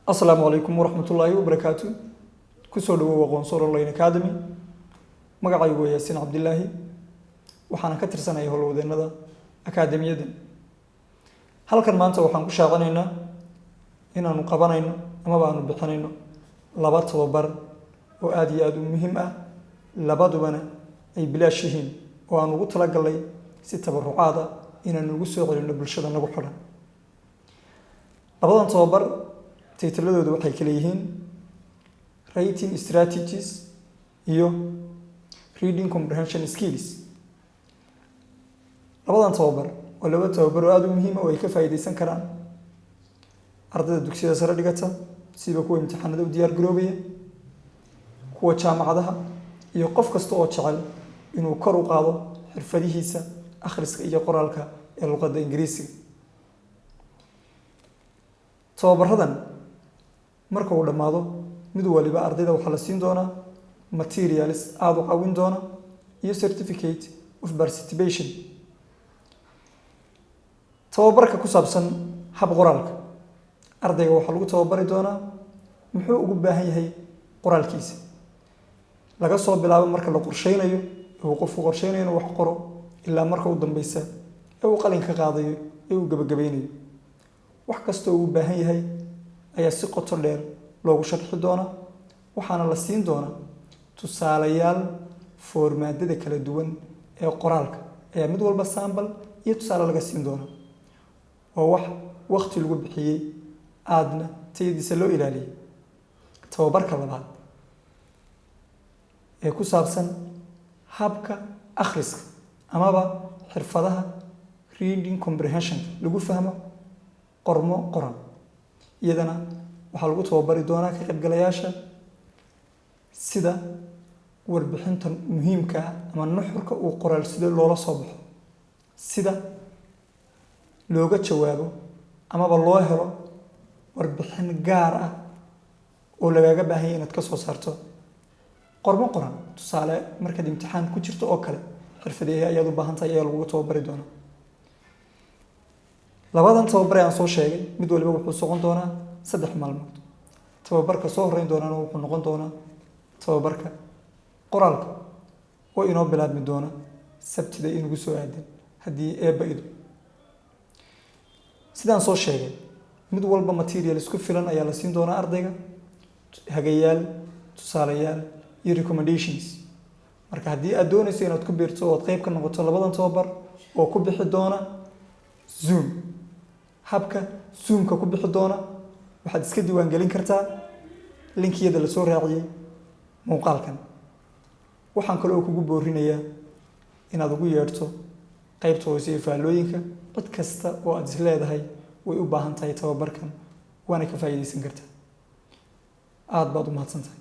Asalaamu calaykum waraxmatullaahi wabarakaatu. Kusoo dhawow Aqoonsoor Online Academy. Magacaygu waa Yaasiin Cabdilaahi, waxaana ka tirsanaya howlwadeenada akaademiyadan. Halkan maanta waxaan ku shaacinaynaa inaanu qabanayno amaba aanu bixinayno laba tababar oo aada iyo aada u muhiim ah, labadubana ay bilaash yihiin, oo aan ugu talagalnay si tabarucaad ah inaanu ugu soo celinno bulshada nagu xidhan. Labadan tababar title-adoodu waxay kala yihiin Writing Strategies iyo Reading Comprehension Skills. Labadan tababar waa laba tababar oo aada u muhiima oo ay ka faa'iideysan karaan ardayda dugsiyada sare dhigata, sida kuwa imtixaanada u diyaar garoobaya, kuwa jaamacadaha iyo qof kasta oo jecel inuu kor u qaado xirfadihiisa akhriska iyo qoraalka ee luqadda Ingiriisiga. Tababaradan marka uu dhammaado, mid waliba ardayda waxaa la siin doonaa materials aada u caawin doona iyo certificate of participation. Tababarka ku saabsan hab qoraalka, ardayga waxaa lagu tababari doonaa muxuu ugu baahan yahay qoraalkiisa, laga soo bilaabo marka la qorsheynayo ee uu qofku qorsheynayo inuu wax qoro, ilaa marka u dambeysa ee uu qalin ka qaadayo ee uu gebagabeynayo. Wax kasta oo uu baahan yahay ayaa si qoto dheer loogu sharxi doonaa, waxaana la siin doonaa tusaalayaal. Format-yada kala duwan ee qoraalka ayaa mid walba sample iyo tusaale laga siin doonaa. Waa wax wakti lagu bixiyey, aadna tayadiisa loo ilaaliyey. Tababarka labaad ee ku saabsan habka akhriska amaba xirfadaha reading comprehension lagu fahmo qormo qoran, iyadana waxaa lagu tababari doonaa ka qaybgalayaasha sida warbixinta muhiimka ah ama nuxurka uu qoraal sida loola soo baxo, sida looga jawaabo amaba loo helo warbixin gaar ah oo lagaaga baahan yahay inaad ka soo saarto qormo qoran. Tusaale, markaad imtixaan ku jirto oo kale, xirfadeehe ayaad u baahan tahay, ayaa lagugu tababari doonaa. Labadan tababare aan soo sheegay mid waliba wuxuu socon doonaa 3 maalmood. Tababarka soo horeyn doonaana wuxuu noqon doonaa tababarka qoraalka oo inoo bilaabmi doona Sabtida inugu soo aadan, haddii Eebba idmo. Sidaan soo sheegay, mid walba material isku filan ayaa la siin doonaa ardayga, hagayaal, tusaalayaal iyo recommendations. Marka haddii aad doonayso inaad ku biirto oo aad qeyb ka noqoto labadan tababar oo ku bixi doona Zoom, habka Zoomka ku bixi doona, waxaad iska diiwaangelin kartaa link-iyada lasoo raaciyey muuqaalkan. Waxaan kale oo kugu boorinayaa inaad ugu yeedhto qeybta hoose ee faallooyinka cid kasta oo aad is leedahay way u baahan tahay tababarkan, waana ka faa'iidaysan kartaa. Aada baad u mahadsan tahay.